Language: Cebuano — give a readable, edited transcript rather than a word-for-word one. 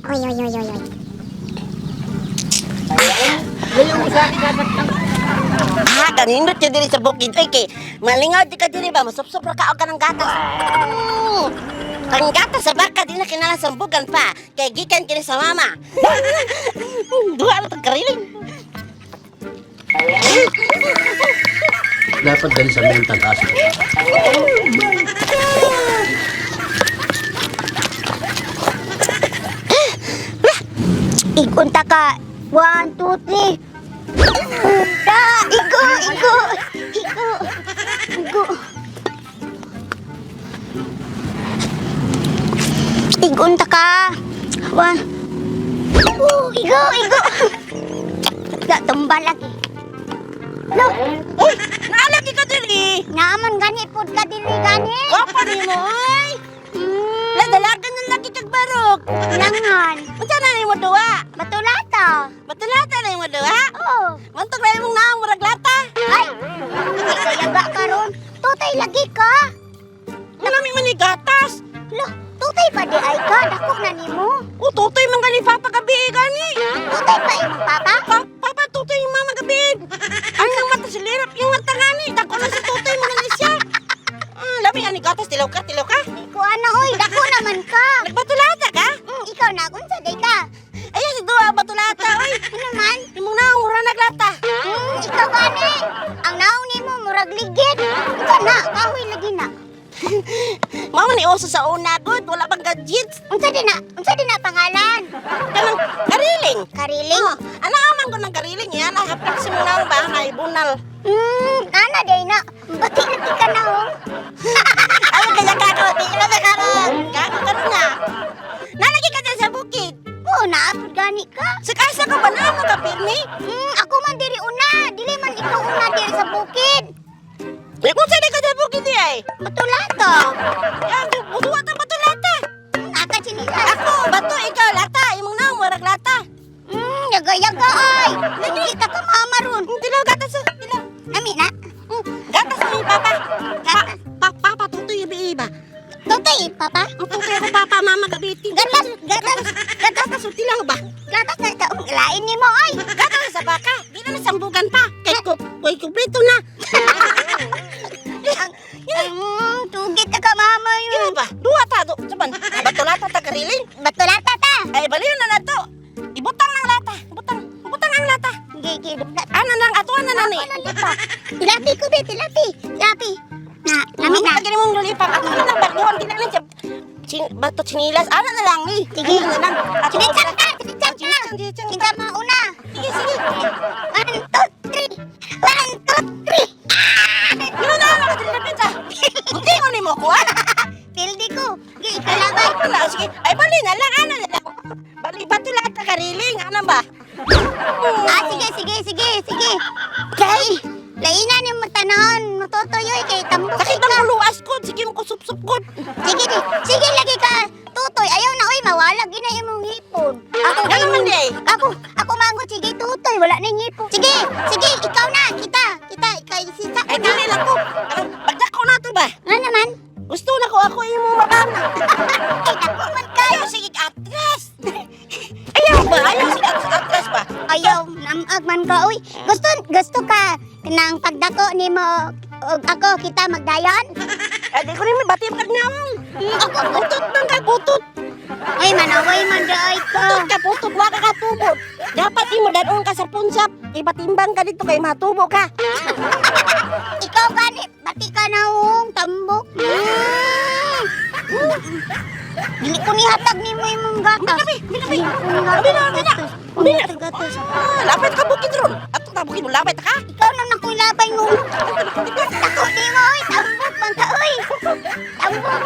Oy, oy, oy, oy, oy. Ah, kanindot siya diri sa bukid. Oy, kay malingaw di ka diri ba? Masupsop ra ka og kanang gatas. Ang gatas sa baka di na kinahanglan sambugan pa. Kay gikan kini sa mama. Duha na tong kariling. Dapat dali sa mental aspect. Igunta ka. One, two, three. Da, igo, igo, igo, igo. Igunta ka. One. Oh, igo, igo. Da, tumba lagi. Lo, Uy, naalagi ka diri. naaman gani pod ka dili gani. Gwapa nimo oy. La dalagan na lagi kag barok. Langan. Unsa na nimo duwa? Batulata. Batulata na nimo duwa? Oh. Mantog na imong naong murag lata. Ay, hindi ka yaga karon. Tutay lagi ka. Manami man ni gatas. Lo, tutay pa di ay ka. Dako na nimo. O tutoy man gani papa gabi gani. Tutay pa imong papa? Pa, papa tutoy yung mama gabi. Ang nang mata si lirap yung mata gani. Dako na si tutoy man gani siya. Ah, labi ani gatas tilaw ka, tilaw ka. Di ko ana oy, dako naman ka. Nagbatulata ka? Ikaw na unsa day ka? Ay, si duwa batulata oy. Ano man? Imong naong mura naglata. Ikaw gani. Ang naong nimo murag ligid. Ikaw na, kahoy lagi na. Mao man ni uso sa una gud, wala pang gadgets. Unsa di na? Unsa di na pangalan? Kanang kariling. Kariling. Oh, ana man ko ng kariling yan. Ay, haprak si mong naong ba na ibunal. Ana day na. Bati lagi ka na oh. Ay, kaya ka ko, di na karon. Gago ka na. Nalagi ka dyan sa bukid. Oo, naapod gani ka. Sa kasa ka ba na ka pirmi? Ako man diri una, dili man ikaw una diri sa bukid. Eh, kung saan ka sa bukid di ay? Batulata. Ah, butuwa ta batulata. Aka chinilas. Ako, bato ikaw lata, imong naong murag lata. Yaga-yaga ay. Lagi ka ka mama ron. Tilaw gatas oh, tilaw. Nami na. Gatas mo yung papa. Gatas. Pa, papa tutoy yung iba. Tutay, papa. Ang tutoy ako papa, mama gabi. Gatas, gatas, gatas, Gatas o tilaw ba? gatas na ito. Lain ni mo ay. Gatas sa baka. Di na nasambugan pa. Kay ko, kay kumpleto na. Tugit ka ka mama yun. Ino ba? Duwa ta do. Saban, batulata ta kariling. Batulata ta. Ay, baliw na na to. Ibutang ng lata. Ibutang. Ibutang ang lata. Gigi, Ano lang, atuan na nani. Ako lang lipa. Tilapi ko be, tilapi. Tilapi. Na, nami na. Lagi mong lulipang. Ato na lang, barduhan. Di na lang siya. Bato chinilas. Ano na lang ni. Sige. Ano na lang. Ato Chinichang ta, chinichang ta. Chinichang, chinichang. Kinsa mauna. Sige, sige. One, two, three. One, two, three. Ano na lang, nakadilapit ah. Buti ko ni mo ko ah. Pildi ko. Gi, ikalabay. Ano na, sige. Ay, bali na lang. Ano na lang. Bali, bato lahat na kariling. Ano ba? Ah, sige, sige, sige, sige. Kay, laina ni mo tanahon, matutuyoy kay tambok Sakit ka. ang uluas ko. Sige mo ko sup-sup ko. Sige, di, sige lagi ka. Tutoy, ayaw na oy, mawala gina imong hipon. Ako Ano man di ay? Ako, ako mangot sige tutoy, wala na yung hipon. Sige, sige, ikaw na, kita, kita, kay sisa Ay, ko na. dili lang ko. Ano, Bagdako na to ba? Nga naman? Gusto na ko ako imo mabana. Ay, dako man kayo. Ayaw sige atras. Ayaw ba? Ayaw sige atras ba? Ayaw, namag man ka oy. Gusto, gusto ka nang pagdako nimo og ako kita magdayon? Ay, di ko rin may bati kag naong. Ako Putot man ka, putot. Ay, manaway man daay ka. Putot ka, putot. Wa ka katubot. Dapat imo dadon ka sa punsap. Ipatimbang ka dito kay matubo ka. Ikaw gani, bati ka na hong tambok. Dili ko nihatag nimo imong gatas. Abi, abi, abi. Dili ko nihatag Abi na, abi na. gatas. Abi na. Gatas, gatas. Ah, lapit ka bukid ron. Ato ta bukid mo lapit ka. Ikaw na nakoy labay mo. Dako nimo oy, tambok man ka oy. Tambok.